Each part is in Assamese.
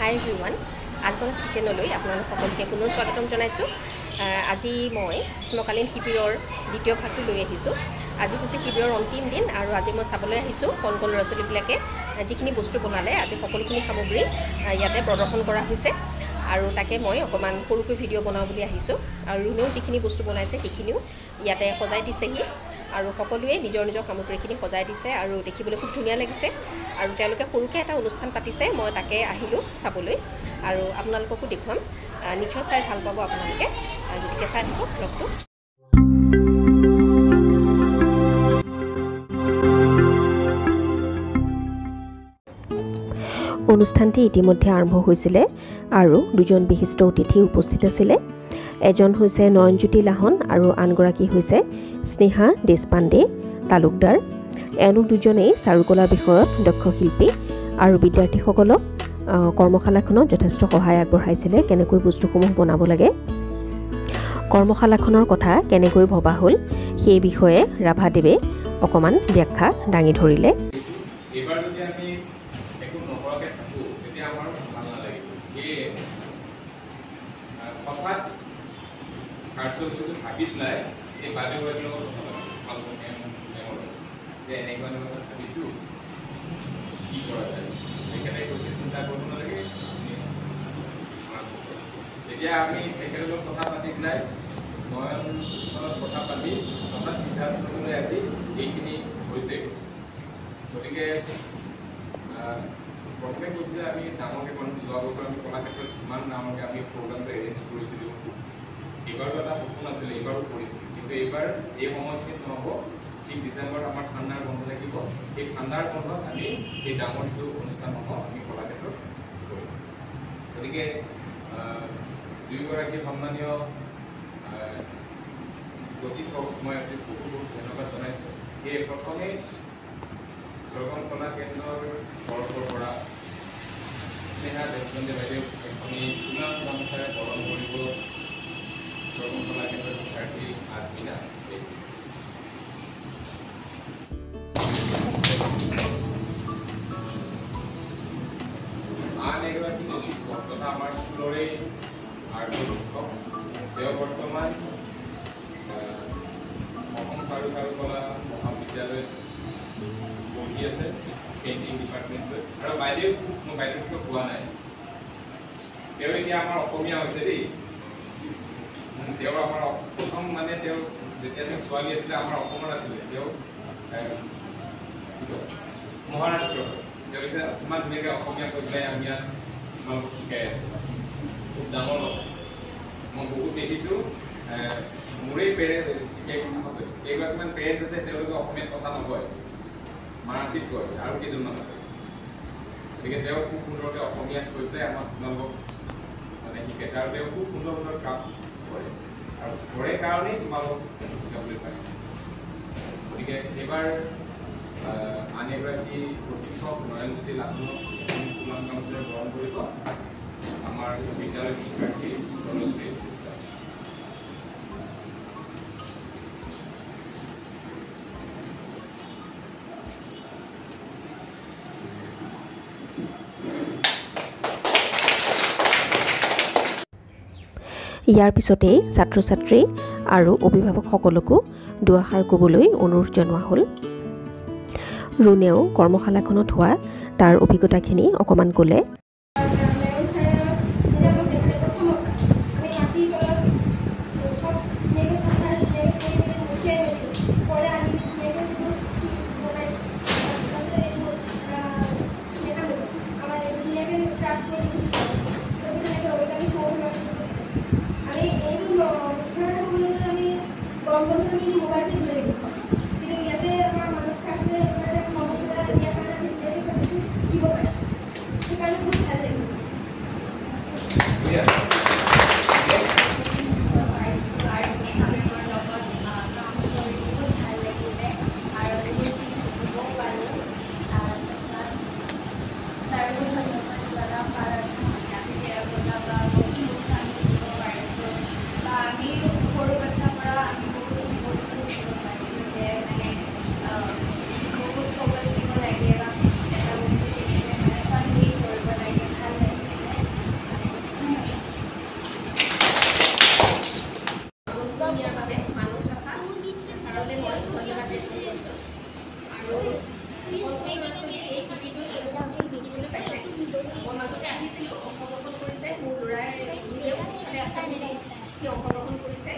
হাই এভৰিৱান, আলপনাছ কিচেনলৈ আপোনালোক সকলোকে পুনৰ স্বাগতম জনাইছোঁ। আজি মই গ্ৰীষ্মকালীন শিবিৰৰ দ্বিতীয় ভাগটো লৈ আহিছোঁ। আজি হৈছে শিবিৰৰ অন্তিম দিন আৰু আজি মই চাবলৈ আহিছোঁ কণ কণ ল'ৰা ছোৱালীবিলাকে যিখিনি বস্তু বনালে, আজি সকলোখিনি সামগ্ৰী ইয়াতে প্ৰদৰ্শন কৰা হৈছে আৰু তাকে মই অকণমান সৰুকৈ ভিডিঅ' বনাওঁ বুলি আহিছোঁ। আৰু ৰুণেও যিখিনি বস্তু বনাইছে সেইখিনিও ইয়াতে সজাই দিছেহি আৰু সকলোৱে নিজৰ নিজৰ সামগ্ৰীখিনি সজাই দিছে আৰু দেখিবলৈ খুব ধুনীয়া লাগিছে। আৰু তেওঁলোকে সৰুকৈ এটা অনুষ্ঠান পাতিছে, মই তাকে আহিলোঁ চাবলৈ আৰু আপোনালোককো দেখুৱাম। নিশ্চয় চাই ভাল পাব আপোনালোকে, গতিকে চাই থাকক ব্লগটো। অনুষ্ঠানটি ইতিমধ্যে আৰম্ভ হৈছিলে আৰু দুজন বিশিষ্ট অতিথি উপস্থিত আছিলে। এজন হৈছে নয়নজ্যোতি লাহন আৰু আনগৰাকী হৈছে স্নেহা দেশপাণ্ডে তালুকদাৰ। এওঁলোক দুজনেই চাৰুকলা বিষয়ত দক্ষ শিল্পী আৰু বিদ্যাৰ্থীসকলক কৰ্মশালাখনত যথেষ্ট সহায় আগবঢ়াইছিলে কেনেকৈ বস্তুসমূহ বনাব লাগে। কৰ্মশালাখনৰ কথা কেনেকৈ ভবা হ'ল সেই বিষয়ে ৰাভাদেৱে অকণমান ব্যাখ্যা দাঙি ধৰিলে। এইবাৰ যদি আমি একো নকৰাকৈ থাকোঁ তেতিয়া আমাৰ ভাল নালাগিব। সেয়ে হঠাৎ কাৰ্যসূচীটো ভাবি পেলাই এই বাইদেউগৰাকীৰ লগত কথা পাতিলোঁ, মেমৰ যে এনেকুৱা এনেকুৱা ভাবিছোঁ, কি কৰা যায়। তেখেতে কৈছে চিন্তা কৰিব নালাগে, আপুনি তেতিয়া আমি তেখেতৰ লগত কথা পাতি পেলাই নয়নৰ কথা পাতি হঠাৎ সিদ্ধান্তলৈ আজি এইখিনি হৈছে। গতিকে প্ৰথমে কৈছোঁ যে আমি ডাঙৰকৈ কৰিম। যোৱা বছৰ আমি কলাক্ষেত্ৰত যিমান ডাঙৰকৈ আমি প্ৰগ্ৰামটো এৰেঞ্জ কৰিছিলোঁ, এইবাৰো এটা সপোন আছিলে, এইবাৰো কৰিম, কিন্তু এইবাৰ এই সময়খিনিত নহ'ব। ঠিক ডিচেম্বৰত আমাৰ ঠাণ্ডাৰ বন্ধ থাকিব, সেই ঠাণ্ডাৰ বন্ধত আমি সেই ডাঙৰ যিটো অনুষ্ঠান হ'ব আমি কলাক্ষেত্ৰত কৰিম। গতিকে দুয়োগৰাকী সন্মানীয় গতিকক মই আজি বহুত বহুত ধন্যবাদ জনাইছোঁ। সেয়ে প্ৰথমে চৰগম কলা কেন্দ্ৰৰ তৰফৰ পৰা স্নেহা দেশপাণ্ডে বাইদেউ এখনি ফুলাম গামোচাৰে বৰণ কৰিব চৰগম কলা কেন্দ্ৰৰ শিক্ষাৰ্থী আজমিনা দেৱী। আন এগৰাকী প্ৰশিক্ষক তথা আমাৰ স্কুলৰে আৰ্টৰ শিক্ষক, তেওঁ বৰ্তমান অসম চাৰুকলা মহাবিদ্যালয়ত পঢ়ি আছে পেইণ্টিং ডিপাৰ্টমেণ্টত। আৰু বাইদেউ, মই বাইদেউৰ বিষয়ে কোৱা নাই, তেওঁ এতিয়া আমাৰ অসমীয়া হৈছে দেই। তেওঁ আমাৰ প্ৰথম মানে তেওঁ যেতিয়া তেওঁ ছোৱালী আছিলে আমাৰ অসমত আছিলে, তেওঁ মহাৰাষ্ট্ৰৰ। তেওঁ এতিয়া ইমান ধুনীয়াকৈ অসমীয়া কৈ পেলাই আমি ইয়াত তোমালোকক শিকাই আছে, খুব ডাঙৰ কথা। মই বহুত দেখিছোঁ, মোৰেই পেৰেণ্ট কেইগৰাকীমান পেৰেণ্টছ আছে, তেওঁলোকে অসমীয়াত কথা নকয়, মাৰাঠীত কয়, আৰু কেইজনমান আছে। গতিকে তেওঁ খুব সুন্দৰকৈ অসমীয়াত কৈ পেলাই আমাক তোমালোকক মানে শিকাইছে আৰু তেওঁ খুব সুন্দৰ সুন্দৰ ক্ৰাফ্ট কৰে আৰু কৰে কাৰণেই তোমালোকক শিকাবলৈ পাৰিছে। গতিকে এইবাৰ আন এগৰাকী প্ৰশিক্ষক নয়নজ্যোতি লাহনক ফুলাম গামোচাৰে বৰণ কৰিব আমাৰ বিদ্যালয়ৰ শিক্ষাৰ্থী তনুশ্ৰী গোস্বামী। ইয়াৰ পিছতেই ছাত্ৰ ছাত্ৰী আৰু অভিভাৱকসকলকো দুআষাৰ ক'বলৈ অনুৰোধ জনোৱা হ'ল। ৰুণেও কৰ্মশালাখনত হোৱা তাৰ অভিজ্ঞতাখিনি অকণমান ক'লে। বহুত ফ'কাছ দিব লাগে বা এটা বস্তু কেনেকৈ মানে ফানলি কৰিব লাগে, ভাল লাগিছে। আহিছিলোঁ, অংশগ্ৰহণ কৰিছে। মোৰ ল'ৰাই আছে, সি অংশগ্ৰহণ কৰিছে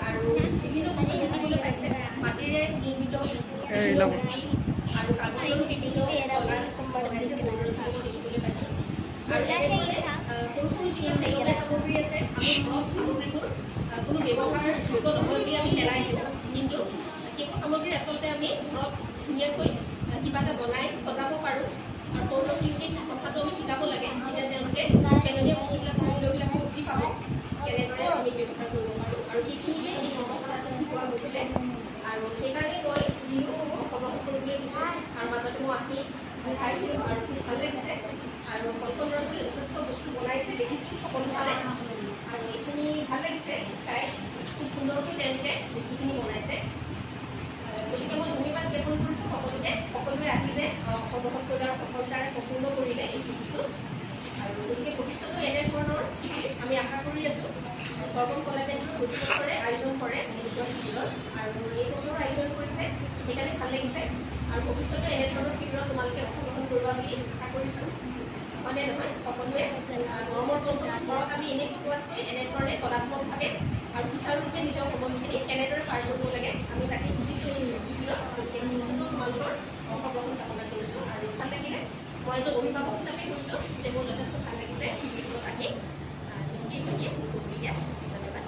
আৰু বিভিন্ন বস্তু দেখিবলৈ পাইছে। মাটিৰে নিৰ্মিত আৰু কাগজৰ বিভিন্ন বনাইছে, দেখিবলৈ পাইছোঁ। আৰু এনেধৰণে সৰু সৰু যিবিলাক পেলনীয়া সামগ্ৰী আছে, আমি ঘৰত সামগ্ৰীবোৰ কোনো ব্যৱহাৰযোগ্য নহয় বুলি আমি পেলাই দিওঁ, কিন্তু সেইবোৰ সামগ্ৰী আচলতে আমি ঘৰত ধুনীয়াকৈ কিবা এটা বনাই সজাব পাৰোঁ। আৰু সৰু ল'ৰা ছোৱালীক সেই কথাটো আমি শিকাব লাগে, তেতিয়া তেওঁলোকে পেলনীয়া বস্তুবিলাকৰ মূল্যবিলাকো বুজি পাব, কেনেদৰে আমি ব্যৱহাৰ কৰিব পাৰোঁ। আৰু সেইখিনিকে এই কৰ্মশালাটোত শিকোৱা হৈছিলে আৰু সেইকাৰণে মই দিলোঁ, অংশগ্ৰহণ কৰিবলৈ দিছোঁ। আৰু মাজতে মই আহি চাইছিলোঁ আৰু খুব ভাল লাগিছে। আৰু কণ কণ ল'ৰা ছোৱালী যথেষ্ট বস্তু বনাইছে, দেখিছোঁ সকলো ফালে, আৰু এইখিনি ভাল লাগিছে চাই। খুব সুন্দৰকৈ তেওঁলোকে বস্তুখিনি বনাইছে। গতিকে মই ধন্যবাদ জ্ঞাপন কৰিছোঁ সকলোকে, সকলোৱে আহি যে অংশগ্ৰহণ কৰিলে আৰু সফলতাৰে সম্পূৰ্ণ কৰিলে এই শিবিৰটো। আৰু গতিকে ভৱিষ্যতেও এনেধৰণৰ শিবিৰ আমি আশা কৰি আছোঁ। সৰ্বম কলা কেন্দ্ৰ প্ৰতি বছৰে আয়োজন কৰে এনেকুৱা শিবিৰৰ, আৰু এই বছৰো আয়োজন কৰিছে, সেইকাৰণে ভাল লাগিছে। আৰু ভৱিষ্যতেও এনেধৰণৰ শিবিৰত তোমালোকে অংশগ্ৰহণ কৰিবা বুলি আশা কৰিছোঁ। হয়নে নহয়? সকলোৱে গৰমৰ বন্ধত ঘৰত আমি এনেকৈ কোৱাতকৈ এনেধৰণে কলাত্মকভাৱে আৰু সুচাৰুৰূপে নিজৰ সময়খিনি কেনেদৰে পাৰ কৰিব লাগে আমি তাকে শিকিছোঁ এই শিবিৰত। গতিকে ভৱিষ্যতেও তোমালোকৰ অংশগ্ৰহণ কামনা কৰিছোঁ আৰু ভাল লাগিলে। মই এজন অভিভাৱক হিচাপে কৈছোঁ যে মোৰ যথেষ্ট ভাল লাগিছে শিবিৰখনত আহি। গতিকে এইখিনিয়ে মোৰ ক'বলগীয়া। ধন্যবাদ।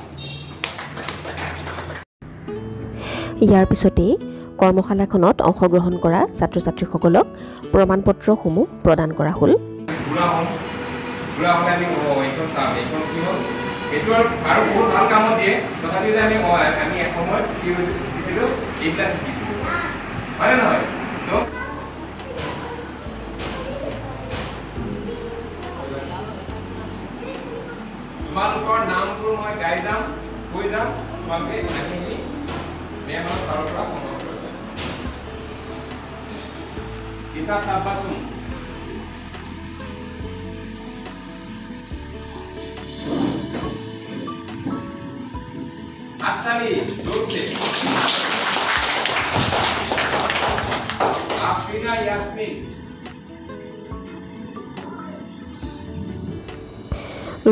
ইয়াৰ পিছতেই কৰ্মশালাখনত অংশগ্ৰহণ কৰা ছাত্ৰ ছাত্ৰীসকলক প্ৰমাণ পত্ৰসমূহ প্ৰদান কৰা হ'ল। বুঢ়া হ'লে আমি এইখন চাম, এইখন কি হ'ল, সেইটো আৰু বহুত ভাল কামত দিয়ে। তথাপিও যে আমি এসময়ত কি শিকিছিলোঁ, এইবিলাক শিকিছিলোঁ, হয়নে নহয়? তো তোমালোকৰ নামবোৰ মই গাই যাম, কৈ যাম, তোমালোকে আহি আহি মেম আৰু ছাৰৰ পৰা সংগ্ৰহ কৰিবা। ইছা তাবাচুম, হাততালি জোৰছে। আফৰিনা ইয়াসমিন।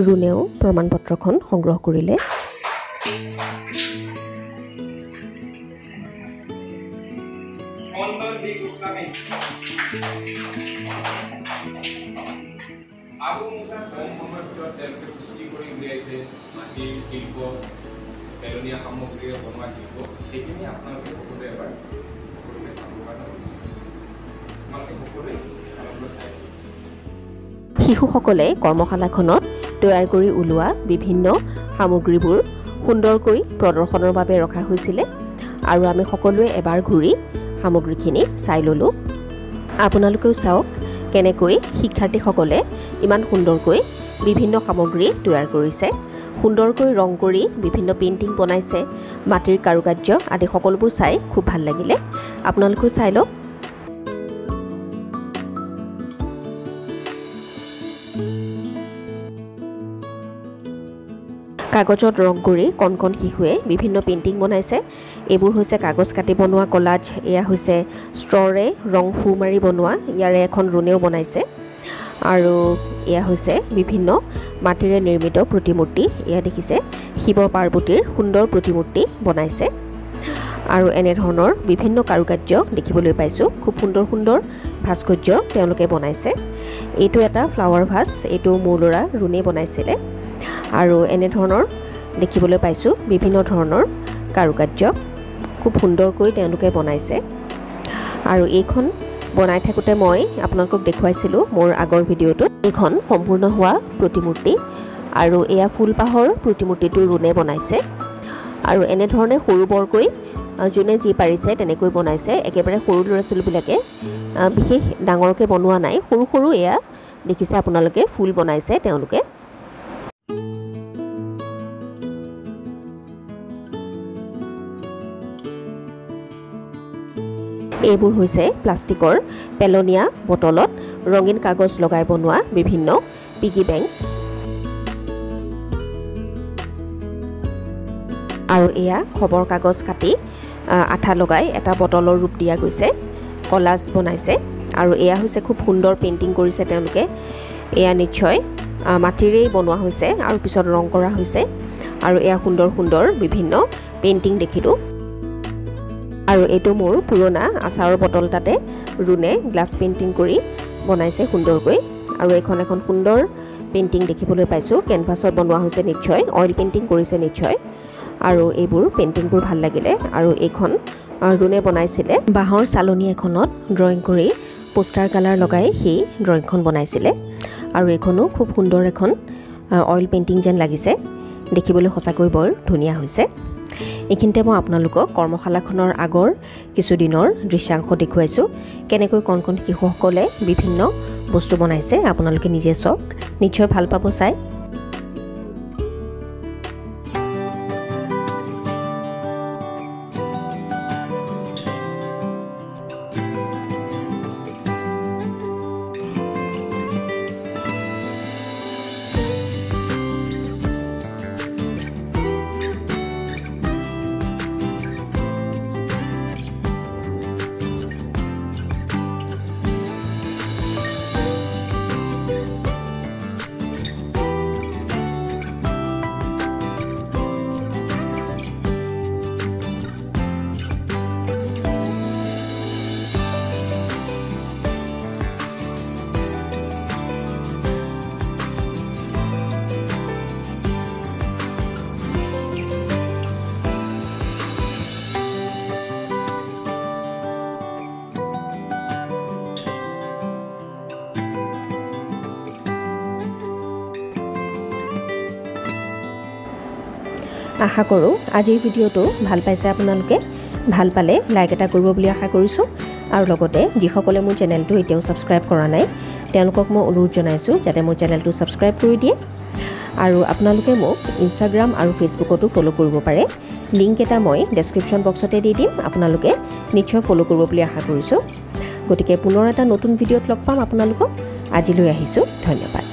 ৰুণেও প্ৰমাণ পত্ৰখন সংগ্ৰহ কৰিলে। স্পন্দন বি গোস্বামী। আবু মুছা। কম সময়ৰ ভিতৰত তেওঁলোকে সৃষ্টি কৰি উলিয়াইছে মাটিৰ শিল্প, পেলনীয়া সামগ্ৰীৰে বনোৱা শিল্প। সেইখিনি আপোনালোকে সকলোৱে এবাৰ সকলোকে চাবৰ কাৰণে তোমালোকে সকলোৱে আপোনালোকে চাই। শিশুসকলে কৰ্মশালাখনত তৈয়াৰ কৰি ওলোৱা বিভিন্ন সামগ্ৰীবোৰ সুন্দৰকৈ প্ৰদৰ্শনৰ বাবে ৰখা হৈছিলে আৰু আমি সকলোৱে এবাৰ ঘূৰি সামগ্ৰীখিনি চাই ল'লোঁ। আপোনালোকেও চাওক কেনেকৈ শিক্ষাৰ্থীসকলে ইমান সুন্দৰকৈ বিভিন্ন সামগ্ৰী তৈয়াৰ কৰিছে, সুন্দৰকৈ ৰং কৰি বিভিন্ন পেইণ্টিং বনাইছে, মাটিৰ কাৰুকাৰ্য আদি সকলোবোৰ চাই খুব ভাল লাগিলে। আপোনালোকেও চাই লওক। কাগজত ৰং কৰি কণ কণ শিশুৱে বিভিন্ন পেইণ্টিং বনাইছে। এইবোৰ হৈছে কাগজ কাটি বনোৱা কলাজ, এয়া হৈছে ষ্ট্ৰৰে ৰং ফু মাৰি বনোৱা, ইয়াৰে এখন ৰুণেও বনাইছে। আৰু এয়া হৈছে বিভিন্ন মাটিৰে নিৰ্মিত প্ৰতিমূৰ্তি, এয়া দেখিছে শিৱ পাৰ্বতীৰ সুন্দৰ প্ৰতিমূৰ্তি বনাইছে। আৰু এনেধৰণৰ বিভিন্ন কাৰুকাৰ্য দেখিবলৈ পাইছোঁ, খুব সুন্দৰ সুন্দৰ ভাস্কৰ্য তেওঁলোকে বনাইছে। এইটো এটা ফ্লাৱাৰ ভাছ, এইটো মোৰ ল'ৰা ৰুণে বনাইছিলে। আৰু এনেধৰণৰ দেখিবলৈ পাইছোঁ বিভিন্ন ধৰণৰ কাৰুকাৰ্য, খুব সুন্দৰকৈ তেওঁলোকে বনাইছে। আৰু এইখন বনাই থাকোঁতে মই আপোনালোকক দেখুৱাইছিলোঁ মোৰ আগৰ ভিডিঅ'টোত, এইখন সম্পূৰ্ণ হোৱা প্ৰতিমূৰ্তি। আৰু এয়া ফুলপাহৰ প্ৰতিমূৰ্তিটো ৰুণে বনাইছে। আৰু এনেধৰণে সৰু বৰকৈ যোনে যি পাৰিছে তেনেকৈ বনাইছে। একেবাৰে সৰু ল'ৰা ছোৱালীবিলাকে বিশেষ ডাঙৰকৈ বনোৱা নাই, সৰু সৰু এয়া দেখিছে আপোনালোকে ফুল বনাইছে তেওঁলোকে। এইবোৰ হৈছে প্লাষ্টিকৰ পেলনীয়া বটলত ৰঙীন কাগজ লগাই বনোৱা বিভিন্ন পিগি বেংক। আৰু এয়া খবৰ কাগজ কাটি আঠা লগাই এটা বটলৰ ৰূপ দিয়া গৈছে, কলাজ বনাইছে। আৰু এয়া হৈছে খুব সুন্দৰ পেইণ্টিং কৰিছে তেওঁলোকে। এয়া নিশ্চয় মাটিৰেই বনোৱা হৈছে আৰু পিছত ৰং কৰা হৈছে। আৰু এয়া সুন্দৰ সুন্দৰ বিভিন্ন পেইণ্টিং দেখিলোঁ। আৰু এইটো মোৰ পুৰণা আচাৰৰ বটল, তাতে ৰুণে গ্লাছ পেইণ্টিং কৰি বনাইছে সুন্দৰকৈ। আৰু এইখন এখন সুন্দৰ পেইণ্টিং দেখিবলৈ পাইছোঁ, কেনভাছত বনোৱা হৈছে নিশ্চয়, অইল পেইণ্টিং কৰিছে নিশ্চয়। আৰু এইবোৰ পেইণ্টিংবোৰ ভাল লাগিলে। আৰু এইখন ৰুণে বনাইছিলে বাঁহৰ চালনী এখনত ড্ৰয়িং কৰি পোষ্টাৰ কালাৰ লগাই সেই ড্ৰয়িংখন বনাইছিলে। আৰু এইখনো খুব সুন্দৰ এখন অইল পেইণ্টিং যেন লাগিছে, দেখিবলৈ সঁচাকৈ বৰ ধুনীয়া হৈছে। এইখিনিতে মই আপোনালোকক কৰ্মশালাখনৰ আগৰ কিছুদিনৰ দৃশ্যাংশ দেখুৱাইছোঁ, কেনেকৈ কণ কণ শিশুসকলে বিভিন্ন বস্তু বনাইছে। আপোনালোকে নিজে চাওক, নিশ্চয় ভাল পাব চাই। আশা কৰোঁ আজিৰ ভিডিঅ'টো ভাল পাইছে আপোনালোকে। ভাল পালে লাইক এটা কৰিব বুলি আশা কৰিছোঁ। আৰু লগতে যিসকলে মোৰ চেনেলটো এতিয়াও ছাবস্ক্ৰাইব কৰা নাই তেওঁলোকক মই অনুৰোধ জনাইছোঁ যাতে মোৰ চেনেলটো ছাবস্ক্ৰাইব কৰি দিয়ে। আৰু আপোনালোকে মোক ইনষ্টাগ্ৰাম আৰু ফেচবুকতো ফ'ল' কৰিব পাৰে। লিংক এটা মই ডেছক্ৰিপশ্যন বক্সতে দি দিম, আপোনালোকে নিশ্চয় ফ'ল' কৰিব বুলি আশা কৰিছোঁ। গতিকে পুনৰ এটা নতুন ভিডিঅ'ত লগ পাম আপোনালোকক। আজিলৈ আহিছোঁ, ধন্যবাদ।